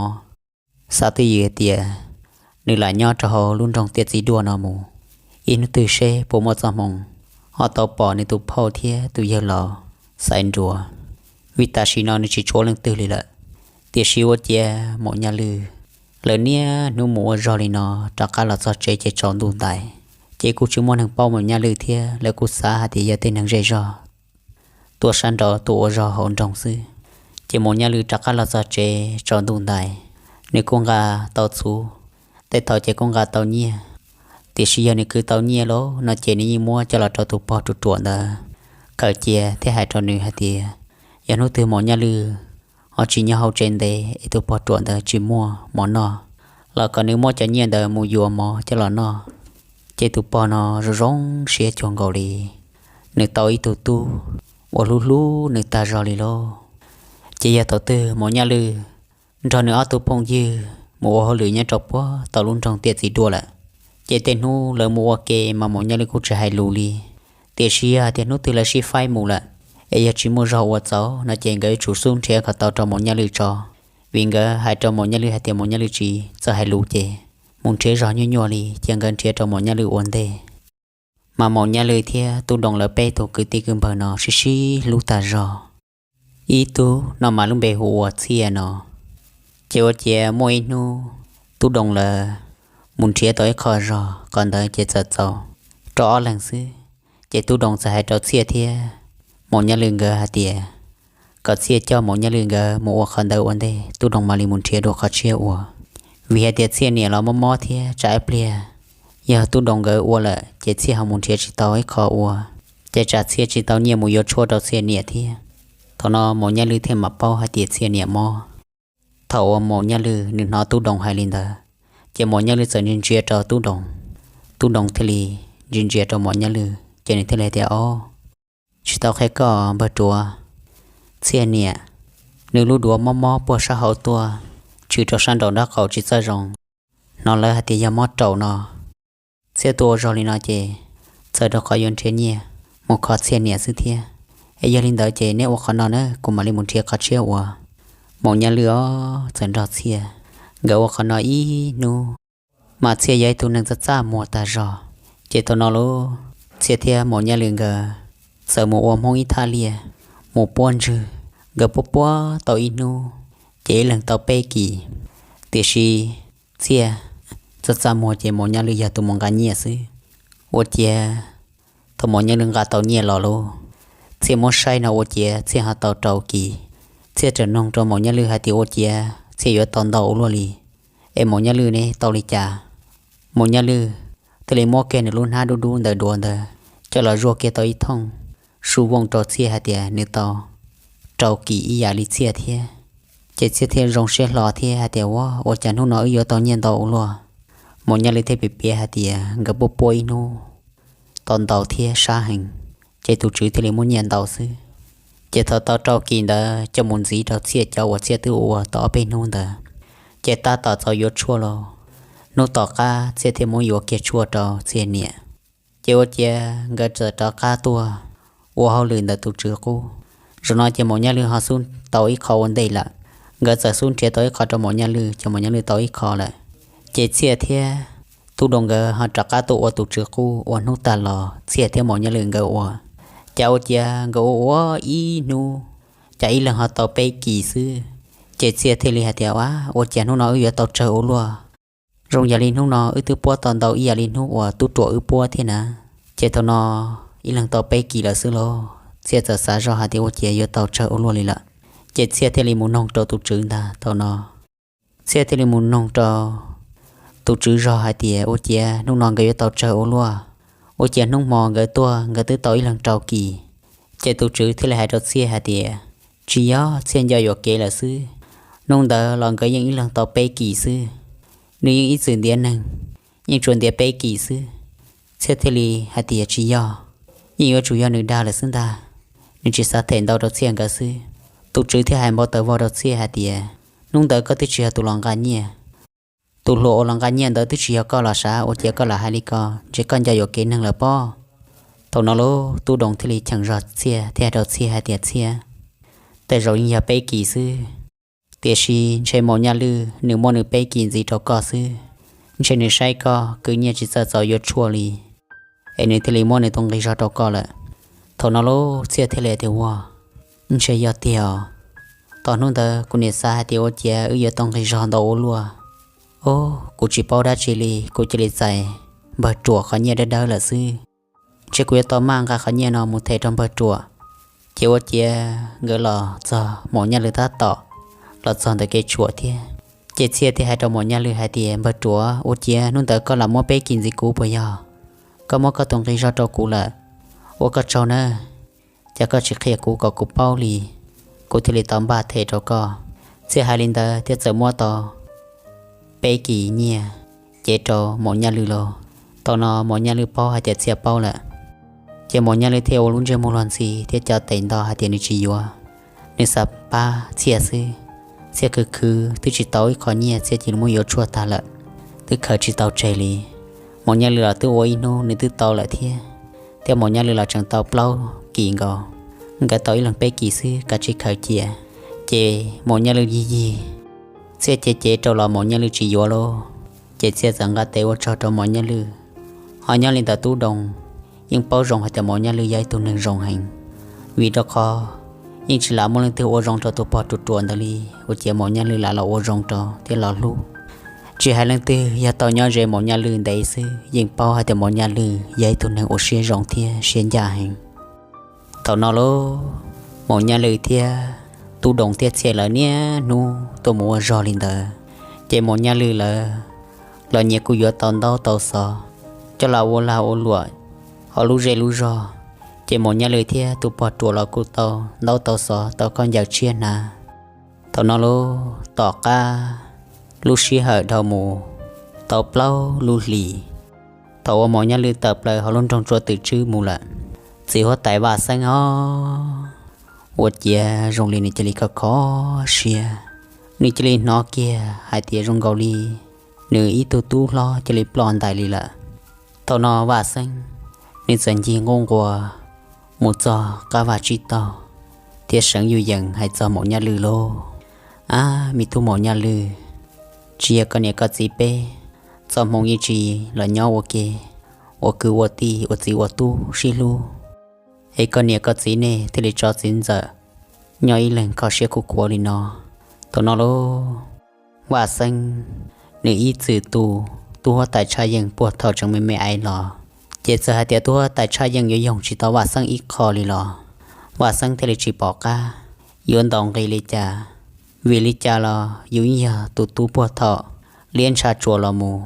xav twj ywm tias nws lam nyob rau hauv lub nroog Tiaj Txiv Duaj no mus, ib hnub twg seb puas muaj txoj hmoo ho tau pom nws tus phauj thiab tus yawg laus Xaiv Nruas, vim tam sim no nws tsis tshuav leej twg li lawm. Tiam sis ua ciav Maum Nyaj Lwj, lawv niaj hnub mus ua zog li no, rov qab los txog tsev ces tsaus ntuj ntais, ces kuj tsis muaj neeg paub Maum Nyaj Lwj thiab, lawv kuj xav hais tias yog tej neeg zej zog tuaj sab nraud tuaj ua zog hauv nroog xwb. Ces Maum Nyaj Lwj rov qab los txog tsev tsaus ntuj ntais, nws kuj nqa tau txhuv, tej thaum ces kuj nqa tau nyiaj, tiam sis yog nws kwv tau nyiaj lauj no ces nws yeej muab coj los rau tus pog ruam ruam ntawd khaws cia thiab hais rau nws hais tias, yog hnub twg Maum Nyaj Lwj ho tsis nyob hauv tsev ntev es tus pog ruam ntawd tsis muaj mov noj, los kom nws muab cov nyiaj ntawd mus yuav mov coj los noj. Ces tus pog no zoo zoo siab cuag nkaus li nws tau ib tug tub uas hlub hlub nws tag zog li lauj. Ces yog thaum twg Maum Nyaj Lwj nrog nws ob tug phooj ywg mus ua hauj lwm nyob rau puag tom lub nroog Tiaj Txiv Duaj lawm, ces tej hnub lawv mus ua ke mas Maum Nyaj Lwj kuj tsis hais lus li. Tiam sis yog hais tias hnub twg lawv sib faib mus lawm, es yog tsis muaj zog ua txaus no ces nkawd yuav tsum xub nrhiav kom tau rau Maum Nyaj Lwj tso, vim nkawd hais rau Maum Nyaj Lwj hais tias Maum Nyaj Lwj tsis txawj hais lus ces mus nrhiav zog nyuaj nyuaj li, ces nkawd nrhiav rau Maum Nyaj Lwj ua ntej. Mas Maum Nyaj Lwj thiab Tub Doos lawv peb tug kwv tij kwv npawg no sib sib hlub tag zog. Ib tug no mas lub npe hu ua Txhiaj no. Ces ua ciav muaj ib hnub Tub Doos lawv mus nrhiav tau ib qho zog, qhov ntawd ces txawm txaus rau ob leeg xwb. Ces Tub Doos txawm hais rau Txhiaj thiab Maum Nyaj Lwj nkawd hais tias kom Txhiaj coj Maum Nyaj Lwj nkawd mus ua qhov ntawd ua ntej, Tub Doos mam li mus nrhiav dua qhov tshiab ua. Vim hais tias Txhiaj niam los mob mob thiab tsam ib pliag yog Tub Doos nkawd ua lawm ces Txhiaj ho mus nrhiav tsis tau ib qho ua, ces tsam Txhiaj tsis tau nyiaj mus yuav tshuaj rau Txhiaj niam thiab. Thaum no Maum Nyaj Lwj thiaj mam paub hais tias Txhiaj niam mob. Thaum uas Maum Nyaj Lwj nws hnov Tub Doos hais li ntawd, ces Maum Nyaj Lwj txawm ntsia ntsia rau Tub Doos. Tub Doos thiaj li ntsia ntsia rau Maum Nyaj Lwj ces nws thiaj li tias, Ob, tsis tau qhia koj npawg ruam, Txhiaj niam nws lub duav mob mob puag sab hauv tuaj, tshwm rau sab nraum nraub qaum tsis txawj zoo. Hnov lawv hais tias yog mob raum no. Txhiaj tuaj ua zog li no ces txawm rau qhov yuav nrhiav nyiaj mus kho Txhiaj niam xwb thiab. Es yog li ntawd ces neb ua qhov no na, kuv mam li mus nrhiav qhov tshiab ua. Maum Nyaj Lwj ob txawm nrog Txhiaj nkawd ua qhov no ib hnub, mas Txhiaj yog ib tug neeg txaj txaj muag tag zog. Ces thaum no lauj, Txhiaj thiab Maum Nyaj Lwj nkawd txawm mus ua Hmoob ib thaj liaj, mus puab ntswg. Nkawd puab puab tau ib hnub, ces ib leeg tau peb kis. Tiam sis Txhiaj txaj txaj muag ces Maum Nyaj Lwj yog tus mus nqa nyiaj xwb. Ua ciav thaum Maum Nyaj Lwj nqa tau nyiaj los lauj, Txhiaj muab saib no ua ciav Txhiaj ho tau rau kis, Txhiaj txawm noog rau Maum Nyaj Lwj hais tias, ua ciav Txhiaj yuav tau ntau ua luaj li, es Maum Nyaj Lwj ne tau li cas? Maum Nyaj Lwj thiaj li muab kiag nws lub hnab dub dub ntawm duav ntawd coj los zuaj kiag tau ib thooj, su vooj rau Txhiaj hais tias nws tau rau kis ib yam li Txhiaj thiab. Ces Txhiaj thiaj zoo siab hlo thiab hais tias, ua, ua cas hnub no wb yuav tau nyiaj ntau ua luaj? Maum Nyaj Lwj thiaj piav piav hais tias nkawd puab puab ib hnub tau ntau thiab sab heev, ces tus tswv thiaj li muab nyiaj ntau xwb. Ces thaum tau rau kis ntawd coj mus ntxiv rau Txhiaj cov uas Txhiaj twb ua tau ob peb hnub ntawd, ces tab tom txaus yuav tshuaj los, hnub tom qab Txhiaj thiaj muab yuav kiag tshuaj rau Txhiaj niam. Ces ua ciav nkawd txawm rov qab tuaj ua hauj lwm ntawm tus tswv qub. Zaum no ces Maum Nyaj Lwj ho xub tau ib qho ua ntej lawm, nkawd txawm xub nrhiav tau ib qho rau Maum Nyaj Lwj, ces Maum Nyaj Lwj tau ib qho lawm. Ces Txhiaj thiab Tub Doo nkawd ho rov qab tuaj ua tus tswv qub, ua hnub tag los Txhiaj thiab Maum Nyaj Lwj nkawd ua. Cas ua ciav nkawd ua ua ib hnub, cas ib leeg ho tau peb kis xwb. Ces Txhiaj thiaj li hais tias, a, ua ciav hnub no wb yuav tau tsawg ua luaj, zoo yam li hnub no wb twb puab tau ntau ib yam li hnub uas tub ruam wb puab thiab na. Ces thaum no ib leeg tau peb kis lawm xwb lauj. Txhiaj txawm xav zoj hais tias ua ciav yuav tau tsawg ua luaj li lawm. Ces Txhiaj thiaj li mus noog rau tus tswv ntag. Thaum no Txhiaj thiaj li mus noog rau tus tswv zog hais tias, ua ciav hnub no nkawd yuav tau tsawg ua luaj, ua ciav hnub hmo nkawd tuaj nkawd twb tau ib leeg rau kis. Ces tus tswv thiaj li hais rau Txhiaj hais tias, tsis yog, Txhiaj nco yuam kev lawm xwb. Hnub ntawd los nkawd yeej ib leeg tau peb kis xwb, nws yeej ib txwm ntiav neeg, yeej tsuas ntiav peb kis xwb. Txhiaj thiaj li hais tias, tsis yog, yeej yuav tsum yog nws dag lawm xwb ntag, nws tsis xav them ntau rau Txhiaj nkawd xwb. Tus tswv thiaj hais npau taws vog rau Txhiaj hais tias, hnub ntawd koj twb tsis yog tus los nqa nyiaj, tus hluas uas los nqa nyiaj ntawd twb tsis yog koj los sav, ua ciav koj lam hais li ko, ntshe koj nco yuam kev neeg lawm pob. Thaum no lub Tub Doo thiaj li cheem zog Txhiaj thiab hais rau Txhiaj hais tias, Txhiaj, tej zaum yeej yog peb kis xwb, tiam sis ntshe Maum Nyaj Lwj nws muab nws peb kis ntxiv rau koj xwb. Ntshe nws saib koj kwv nyiaj tsis txawj txaus yuav tshuaj li, es nws thiaj li muab nws tus nqi zog rau koj lawm. Thaum no lub Txhiaj thiaj li tias, ua, ntshe yog tiag os. Tom hnub ntawd kuv niam xav hais tias ua ciav wb yuav tau nqi zog ntau ua luaj. O, kuv tsis paub dab tsi li, kuv cia li txais npawg ruam qhov nyiaj dawb dawb lawm xwb. Ntshe kuv yuav tau maj nqa qhov nyiaj no mus them rau npawg ruam. Ces ua ciav nkawd los txog Maum Nyaj Lwj tab tom los txog ntawm kev tshuam thiab. Ces Txhiaj thiaj hais rau Maum Nyaj Lwj hais tias, npawg ruam, ua ciav hnub ntawd koj lam muab peb kis ntxiv kuv puas yog? Koj muab koj tus nqi zog rau kuv lawm, ua koj tsaug nawb. Cas koj tsis qhia kuv kom kuv paub li, kuv thiaj li tau npaj them rau koj. Txhiaj hais li ntawd thiab txawm muab tau peb kis nyiaj cev rau Maum Nyaj Lwj lauj. Thaum no Maum Nyaj Lwj paub hais tias Txhiaj paub lawm, ces Maum Nyaj Lwj thiaj ua lub ntsej muag luag ntxhi thiab cov tes nto hais tias nws tsis yuav, nws xav pab Txhiaj xwb. Txhiaj khwv khwv twb tsis tau ib qho nyiaj, Txhiaj cia li muab yuav tshuaj tag lawm, twb khaws tsis tau tseg li. Maum Nyaj Lwj los twb ua ib hnub nws twb tau lawm thiab, thiab Maum Nyaj Lwj los tseem tau plaub kis nkaus, nkawd tau ib leeg peb kis xwb kav tsij khaws cia. Ces Maum Nyaj Lwj yig yig, Txhiaj cev cev rau los Maum Nyaj Lwj tsis yuav lauj. Ces Txhiaj txawm nqa tes ua tsaug rau Maum Nyaj Lwj. Ho nyob li ntawm Tub Doo yeej paub zoo hais tias Maum Nyaj Lwj yog ib tug neeg zoo heev, vim rau qhov yeej tsis lam muaj leej twg ua zoo rau tus pog ruam ruam ntawd li, ua ciav Maum Nyaj Lwj lam los ua zoo rau thiab los hlub. Tsis hais leej twg, yog tau nyob ze Maum Nyaj Lwj ntev xwb yeej paub hais tias Maum Nyaj Lwj yog ib tug neeg ua siab zoo thiab siab ncaj heev. Thaum no lauj, Maum Nyaj Lwj thiab Tub Doo thiab Txhiaj lawv niaj hnub tuaj mus ua zog li ntawd, ces Maum Nyaj Lwj lawv los nyias kuj yuav tau ntaub tau xov coj los ua lag ua luam hauv lub zej lub zog. Ces Maum Nyaj Lwj thiab tus pog ruam los kuj tau ntaub tau xov tau khaub ncaws tshiab hnav. Thaum no lauj, tom qab lub sij hawm dhau mus tau plaub lub hlis, thaum uas Maum Nyaj Lwj tawm plaws hauv lub nroog Tsua Twm Tswb mus lawm, txiv huab tais Vaj Xeeb os, ua ciav zoo li nws cia li kho kho siab. Nws cia li hnov kiag hais tias zoo nkaus li nws ib tug tub hlob cia li ploj ntais li lawm. Thaum no Vaj Xeeb nws txawm ncig nquj nquas mus txog qab vaj tsib taug thiab seev yuj yees hais txog Maum Nyaj Lwj lauj, ab, me tub Maum Nyaj Lwj, tsis yog koj niam koj txiv peb txoj hmoo yeej tsis los nyob ua ke ua kwv ua tij ua txiv ua tub sib hlub, es koj niam koj txiv nej thiaj li tso txiv ntxawm nyob ib leeg kho siab khuv khuav li no. Thaum no lauj, Vaj Xeeb nws ib txwm tu tub huab tais Tshaj Yeej puag thaum tseem me me aiv los, ces txawm hais tias tub huab tais Tshaj Yeej yuav yoog tsis tau Vaj Xeeb ib qho li los Vaj Xeeb thiaj li tsis pom qab. yuav ntaus nqi li cas, vim li cas los yus yeej yog tus tub puag thaum liab ntsha tsuas los mus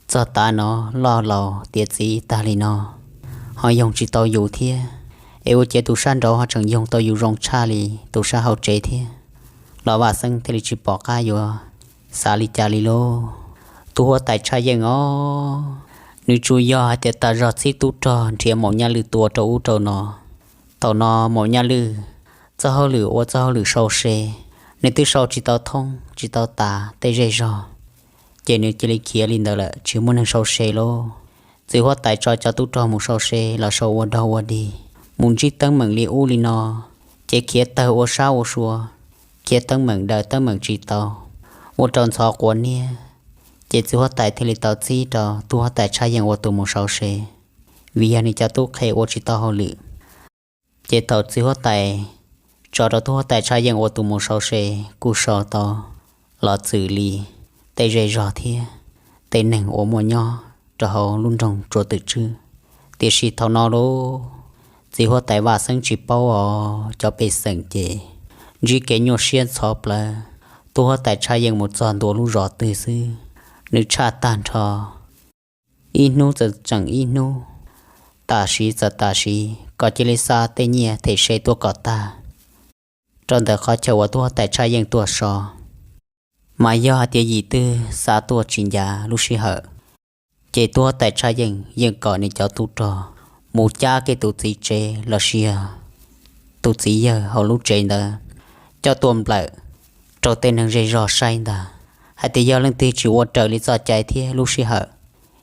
txog tav no, loj laus tiav txiv tag li no, ho yoog tsis tau yus thiab, es ua ciav tus sab nraud ho tseem yoog tau yus zoo tshaj li tus sab hauv tsev thiab, los Vaj Xeeb thiaj li tsis pom qab yuav xav li cas li lauj. Tus huab tais Tshaj Yeej os, nws tsuas yog hais tias tas zog txib tub rog nrhiav Maum Nyaj Lwj tua rau ub rau no. Thaum no Maum Nyaj Lwj txoj hauj lwm ua txoj hauj lwm sau se, nws twb sau tsis tau thoob tsis tau tas tej zej zog, ces nws cia li khiav li ntawd lawm, tsis muaj neeg sau se lauj. Txiv huab tais tso cov tub rog mus sau se los sau ua dog ua dig, mus ntsib teeb meem li ub li no, ces khiav tawg ua sab ua sua, khiav teeb meem daws teeb meem tsis tau, ua rau ntxhov quav niab. Ces txiv huab tais thiaj li tau txib rau tub huab tais Tshaj Yeej ua tus mus sau se, vim yog nws cov tub qhe ua tsis tau hauj lwm. Ces thaum txiv huab tais tso rau tub huab tais Tshaj Yeej ua tus mus sau se, kuj sau tau los txwm li tej zej zog thiab tej neeg uas muaj nyob rau hauv lub nroog Tsua Twm Tswb. Tiam sis thaum no lauj, txiv huab tais Vaj Xeeb tsis paub os, cov pej xeem ces ntsib kev nyuaj siab ntxhov plawv. Tub huab tais Tshaj Yeej mus txog ntua lub zos twg xwb, nws tshaj tag nrho, ib hnub txawm tseem ib hnub, tam sim txawm tam sim, kom cia li xa tej nyiaj them se tuaj kom tag rau ntawm qhov chaw uas tub huab tais Tshaj Yeej tuaj so. Mas yog hais tias yim twg xa tuaj tsis ncav lub sij hawm, ces tub huab tais Tshaj Yeej yeej kom nws cov tub rog mus cab kiag tus txiv tsev los sis yog tus txiv yawg hauv lub tsev ntawd coj tuaj nplawm rau tej neeg zej zog saib ntag, hais tias yog leej twg tsis ua raws li txoj cai thiab lub sij hawm,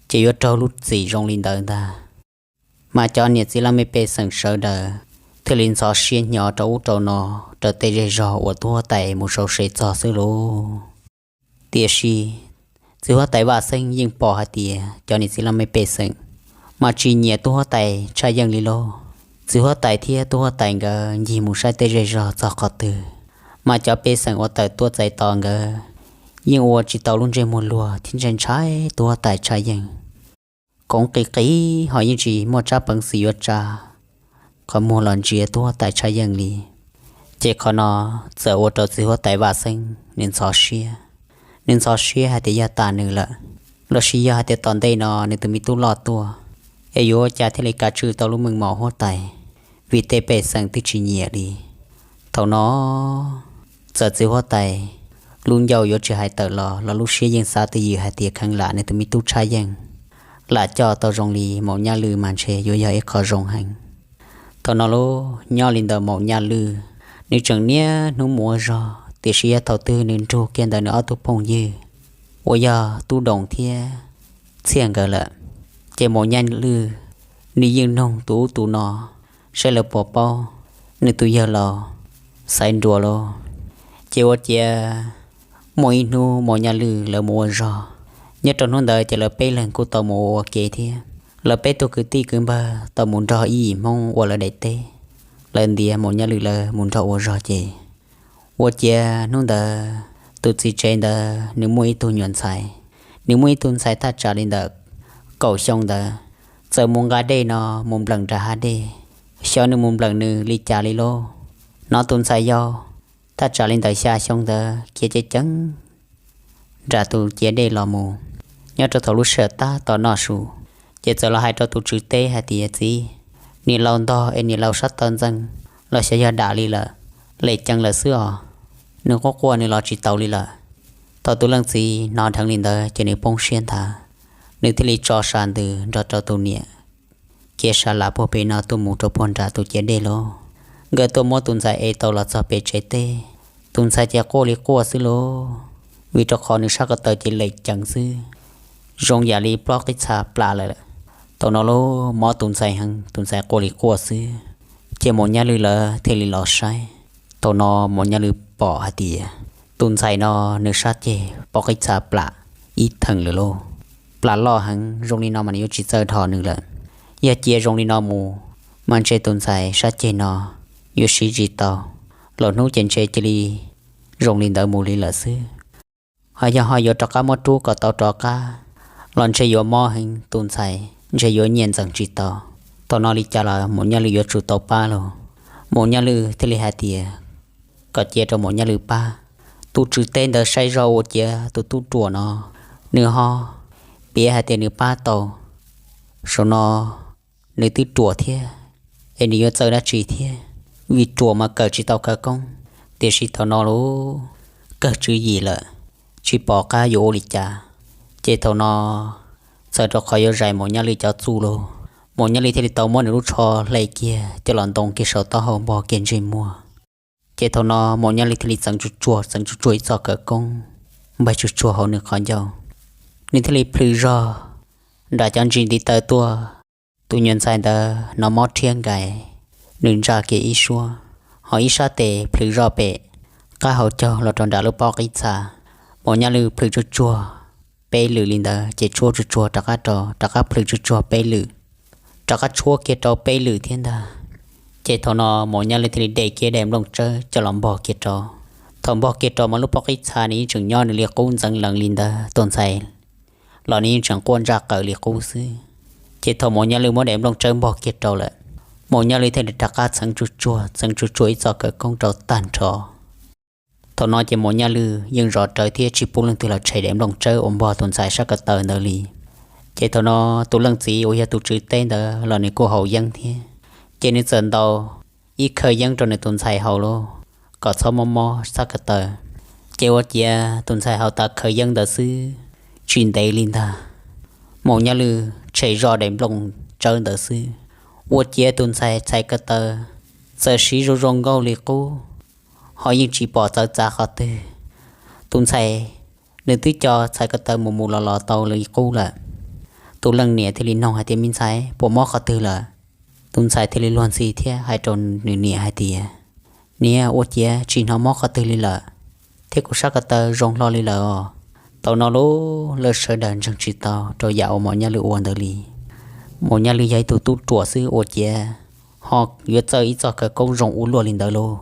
ces yuav raug lub txim zoo li ntawd ntag. Mas cov niam txiv laj mej pej xeem sawv daws thiaj li ntxhov siab hnyo rau ub rau no, rau tej zej zog uas tub huab tais mus sau se txog xwb lauj. Tiam sis txiv huab tais Vaj Xeeb yeej pom hais tias cov niam txiv laj mej pej xeem mas tsis nyiam tub huab tais Tshaj Yeej li lauj. Txiv huab tais thiab tub huab tais nkawd ncig mus saib tej zej zog txog qhov twg, mas cov pej xeem uas tawm tuaj txais tos nkawd yeej ua tsis tau lub ntsej muag luag thiab ntshai ntshai tub huab tais Tshaj Yeej. Koov qis qis ho yeej tsis muaj tsab peev xwm yuav tsa qhov muag los ntsia tub huab tais Tshaj Yeej li. Ces qhov no txawm ua rau txiv huab tais Vaj Xeeb nws ntxhov siab. Nws ntxhov siab hais tias yog tas nws lawm, los sis yog hais tias tom ntej no nws tus me tub loj tuaj, es yuav ua cas thiaj li kav tswj tau lub meej mom huab tais, vim tej pej xeem twb tsis nyiam li. Thaum no txawm txiv huab tais lub ncauj yuav tsis hais tawm los los lub siab yeej xav twj ywm hais tias kheev lam nws tus me tub Tshaj Yeej, lam coj tau zoo li Maum Nyaj Lwj mas ntshe yuav yog ib qho zoo heev. Thaum no lauj, nyob li ntawm Maum Nyaj Lwj, nws tseem niaj hnub mus ua zog, tiam sis yog thaum twg nws nrug kiag ntawm nws ob tug phooj ywg uas yog Tub Doos thiab Txhiaj nkawd lawm, ces Maum Nyaj Lwj nws yeej noog tus ub tus no saib lawv puas paub nws tus yawg laus Xaiv Nruas lauj. Ces ua ciav muaj ib hnub Maum Nyaj Lwj lawv mus ua zog, nyob rau hnub ntawd ces lawv peb leeg kuj tau mus ua ua ke thiab. Lawv peb tug kwv tij kwv npawg tau mus nrog ib yim Hmoob ua lawv daim teb. Lawv ntiav Maum Nyaj Lwj lawv mus nrog ua zog ces ua ciav hnub ntawd tus txiv tsev ntawd nws muaj ib tug nyuam ntxhais. Nws muaj ib tug ntxhais thaj tsam li ntawm kaum xyoo ntawd, txawm mus nqa dej no mus npleem nram hav dej. Xyov nws mus npleem nws li cas li lauj, hnov tus ntxhais yau thaj tsam li ntawm xya xyoo ntawd khiav ceev ceev nram tus ciav dej los mus. Nyob rau thaum lub sij hawm tab tom noj su, ces txawm los hais rau tus tswv teb hais tias, Txiv, niam laus ntog es niam laus sab taw ntxeev los xyov yog dam li lawm, lem ceev lawm xwb os. Nws quaj quaj nws los tsis taus li lawm. Thaum tus leej txiv hnov dheev li ntawd ces nws poob siab nthav, nws thiaj li tso sa ntws nrog rau tus niam khiav sa las puag pem no tuaj mus rau puag nram tus ciav dej lauj. Nkawd tuaj muab tus ntxhais ev tau los txog pem tsev teb, tus ntxhais ces quaj li quaj xwb lauj, vim rau qhov nws sab ko taw ces lem ceev xwb, zoo yam li plob qib txha plam lawm. Thaum no lauj, mob tus ntxhais heev, tus ntxhais quaj li quaj xwb, ces Maum Nyaj Lwj lawv thiaj li los saib. Thaum no Maum Nyaj Lwj pom hais tias tus ntxhais no nws sab ceg plob qib txha plam ib theem lawm lauj, plam loj heev, zoo li no mas nws yuav tsis txawj dhos nws lawm. Yog cia zoo li no mus mas ntshe tus ntxhais sab ceg no yuav siv tsis tau, los hnub ces ntshe cia li zoo li ntawd mus li lawm xwb. Ho yog ho yuav rov qab muab rub kom tau rov qab los ntshe yuav mob heev, tus ntxhais ntshe yuav nyiaj ntxeev tsis tau. Thaum no li cas los Maum Nyaj Lwj yuav tsum tau pab lauj. Maum Nyaj Lwj thiaj li hais tias, kom cia rau Maum Nyaj Lwm pab. Tus tswv teb ntawd saib zoj ua ciav tus tub ruam no, nws ho piav hais tias nws pab tau, saum no nws twb ruam thiab, es nws yuav txawj dab tsi thiab, vim ruam mas kawm tsis tau khawv koob. Tiam sis thaum no lub kawg tswv yim lawm, tsis pom qab yuav ua li cas. Ces thaum no txawm rau qhov yuav zais Maum Nyaj Lwm cov txuj los, Maum Nyaj Lwm thiaj li tau muab nws lub tsho hle kiag coj los ntoo kiag saum taub hau npog kiag ntsej muag. Ces thaum no Maum Nyaj Lwm thiaj li txeev tsuj tsuag, txeev tsuj tsuag ib txoj khawv koob npaig tsuj tsuag hauv nws qhov ncauj. Nws thiaj li plhws zog nram cov ntsis ntiv taw tuaj. Tus nyuam ntxhais ntawd hnov mob rhiab nkais, nws ntsa kiag ib suab, ho ib sab tes plhws zoj pem qab hauv caug los rau nram lub pob qib txha. Maum Nyaj Lwm plhws tsuj tsuag peb lwm li ntawd ces tshuab tsuj tsuag rov qab rau, rov qab plhws tsuj tsuag peb lwm, rov qab tshuab kiag rau peb lwm thiab ntag. Ces thaum no Maum Nyaj Lwm thiaj li de kiag daim nplooj tsawb coj los npog kiag rau. Thaum npog kiag rau mas lub pob qib txha nws yeej tseem nyob nws li qub ntxeev lees li ntawd, tus ntxhais los nws yeej tseem quaj ntsaj qaws li qub xwb. Ces thaum Maum Nyaj Lwm muab daim nplooj tsawb npog kiag rau lawm, Maum Nyaj Lwm thiaj li rov qab txeev tsuj tsuag, txeev tsuj tsuag ib txoj khawv koob rau tag nrho. Thaum no ces Maum Nyaj Lwm yeej zov rawv thiab tsis pub leej twg los tshem daim nplooj tsawb uas npog tus ntxhais sab ko taw ntawd li. Ces thaum no tus leej txiv uas yog tus tswv teb ntawd los nws kuj haus yeeb thiab, ces nws txawm ntaus ib khawv yeeb rau nws tus ntxhais haus lauj, kom txhob mob mob sab ko taw. Ces ua ciav tus ntxhais haus tas khawv yeeb ntawd xwb, tsis ntev li ntag, Maum Nyaj Lwm tshem zoj daim nplooj tsawb ntawd xwb, ua ciav tus ntxhais txhais ko taw txawm siv zoo zoo nkauj li qub, ho yeej tsis pom txawv txav qhov twg. Tus ntxhais nws twb co txhais ko taw mus mus los los tau li qub lawm. Tus leej niam thiaj li nug hais tias, me ntxhais, puas mob qhov twg lawm? Tus ntxhais thiaj li luag ntxhi thiab hais rau nws niam hais tias, niam, ua ciav tsis hnov mob qhov twg li lawm, thiab kuv sab ko taw zoo hlo li lawm os. Thaum no lub lawv sawv daws ntseeg tsis tau rau yam uas Maum Nyaj Lwm ua ntawd li. Maum Nyaj Lwm yog ib tug tub ruam xwb ua ciav ho yuav txawj ib txoj khawv koob zoo ua luaj li ntawd lauj.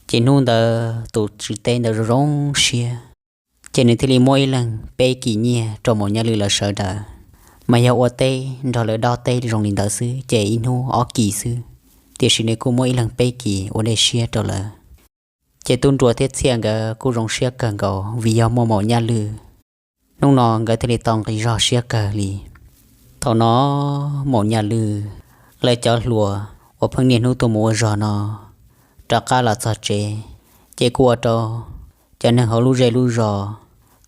Ces hnub ntawd tus tswv teb ntawd zoo zoo siab, ces nws thiaj li muab ib leeg peb kis nyiaj rau Maum Nyaj Lwm lawv sawv daws. Mas yog ua teb nrog lawv dob teb zoo li ntawd xwb ces ib hnub ob kis xwb, tiam sis nws kuj muab ib leeg peb kis ua dej siab rau lawv. Ces tub nruas thiab txhiaj nkawd kuj zoo siab kawg nkaus vim yog muaj Maum Nyaj Lwm. Hnub no nkawd thiaj li tau nqi zog siab kawg li. Thaum no Maum Nyaj Lwm lawv cov hluas uas pheej niaj hnub tuaj mus ua zog no rov qab los txog tsev, ces kuj ua rau cov neeg hauv lub zej lub zos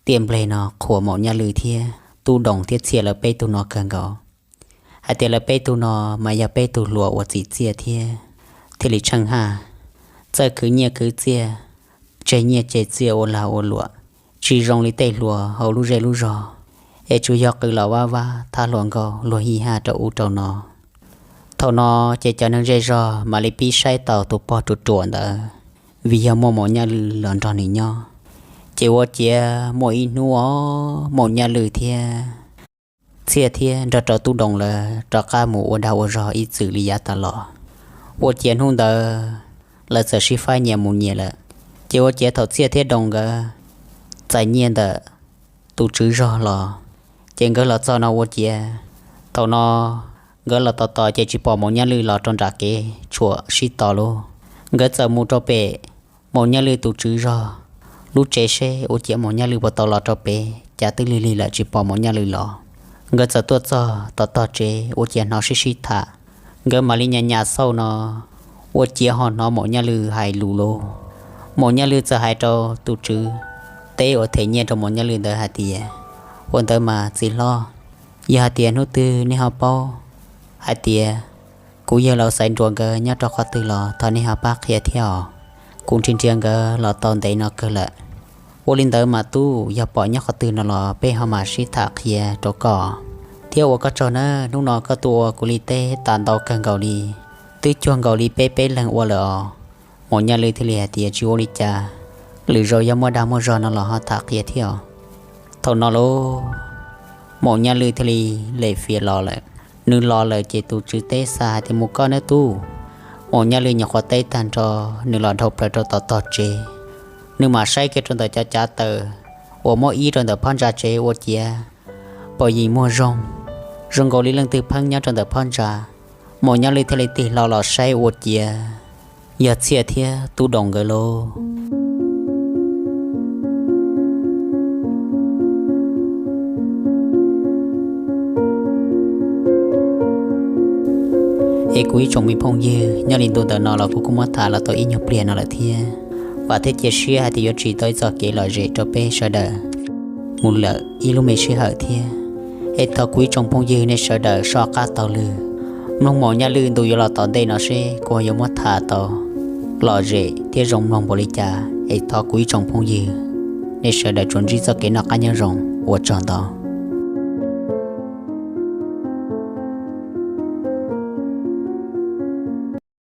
Tiaj Npleg no qhuas Maum Nyaj Lwm thiab Tub Doos thiab Txhiaj lawv peb tug no kawg nkaus, hais tias lawv peb tug no mas yog peb tug hluas uas txim txiaj thiab thiaj li tsheej haj, txawj khwv nyiaj khwv txiaj, tseg nyiaj tseg txiaj ua lag ua luam, tsis zoo li tej hluas hauv lub zej lub zog, es tsuas yog qw los vab vab thab hluas nkauj luag hij haj rau ub rau no. Thaum no ces cov neeg zej zog mam li pib saib taus tus pog ruam ruam ntawd, vim yog muaj Maum Nyaj Lwm los nrog nws nyob. Ces ua ciav muaj ib hnub os, Maum Nyaj Lwm thiab Txhiaj thiab nrog rau Tub Doos lawv rov qab mus ua dag ua zog ib txwm li yav tas los. Ua ciav hnub ntawd lawv txawm sib faib nyias mus nyias lawm. Ces ua ciav thaum Txhiaj thiab Doos nkawd txais nyiaj ntawm tus tswv zog los, ces nkawd los txog no ua ciav, thaum no nkawd los tos tos ces tsis pom Maum Nyaj Lwm los rau nram kev tshuam sib tos lauj. Nkawd txawm mus rau pem Maum Nyaj Lwm tus tswv zog lub tsev seb ua ciav Maum Nyaj Lwm puas tau los rau pem, cas twb lig lig lawm tsis pom Maum Nyaj Lwm los. Nkawd txawm tuaj txog tos tog tsev ua ciav hnov sib sib tham. Nkawd mam li nyas nyas xauj no, ua ciav ho hnov Maum Nyaj Lwm hais lus lauj. Maum Nyaj Lwm txawm hais rau tus tswv teb uas them nyiaj rau Maum Nyaj Lwm ntawd hais tias, ua ntawd mas txiv hlob, yog hais tias hnub twg nej ho paub hais tias kuv yawg laus Xaiv Nruas nkawd nyob rau qhov twg los thov nej ho pab qhia thiab os. Kuv nrhiav nrhiav nkawd los tau ntev no kawg lawm. Ua li ntawd mas tub, yog pom nyob qhov twg no los peb ho mam sib tham qhia rau koj. Thiab ua koj tsaug nawb, hnub no koj tuaj ua kuv li teb tas ntau kawg nkaus li, twb cuag nkaus li peb peb leeg ua lawm os. Maum Nyaj Lwm thiaj li hais tias, tsis ua li cas, lwm zaus yog muaj dag muaj zog no los ho tham qhia thiab os. Thaum no lauj, Maum Nyaj Lwm thiaj li lem fiav los lawm. Nws los lawm ces tus tswv teb xa hais tias, mus koj nawb tub. Maum Nyaj Lwm nyuam qhuav teb tag nrho, nws los dhau plaws rau tom tog tsev. Nws mam saib kiag rau ntawm cov cav taws uas muab ib rau ntawm phab ntsa tsev ua ciav pom yeej muag zoo, zoo nkaus li leej twg pheej nyob rau ntawm phab ntsa. Maum Nyaj Lwm thiaj li tig hlo los saib ua ciav Yog Txhiaj thiab Tub Doos nkawd lauj. Es kuv ib tsoom me phooj ywg, nyob li ntu ntawm no los kuv kuj muab tham los tau ib nyuag pliag no lawm thiab. Vam thiab cia siab hais tias yuav tsim tau ib txoj kev lom zem rau peb sawv daws mus lawm ib lub me sij hawm thiab. Es thov kuv ib tsoom phooj ywg nej sawv daws soj qab taug lw mloog mus nyob li ntu yuav los tom ntej no seb kuv yuav muab tham tau lom zem thiab zoo mloog npaum li cas. Es thov kuv ib tsoom phooj ywg nej sawv daws tsuas ntsib txoj kev noj qab nyob zoo, ua tsaug ntau.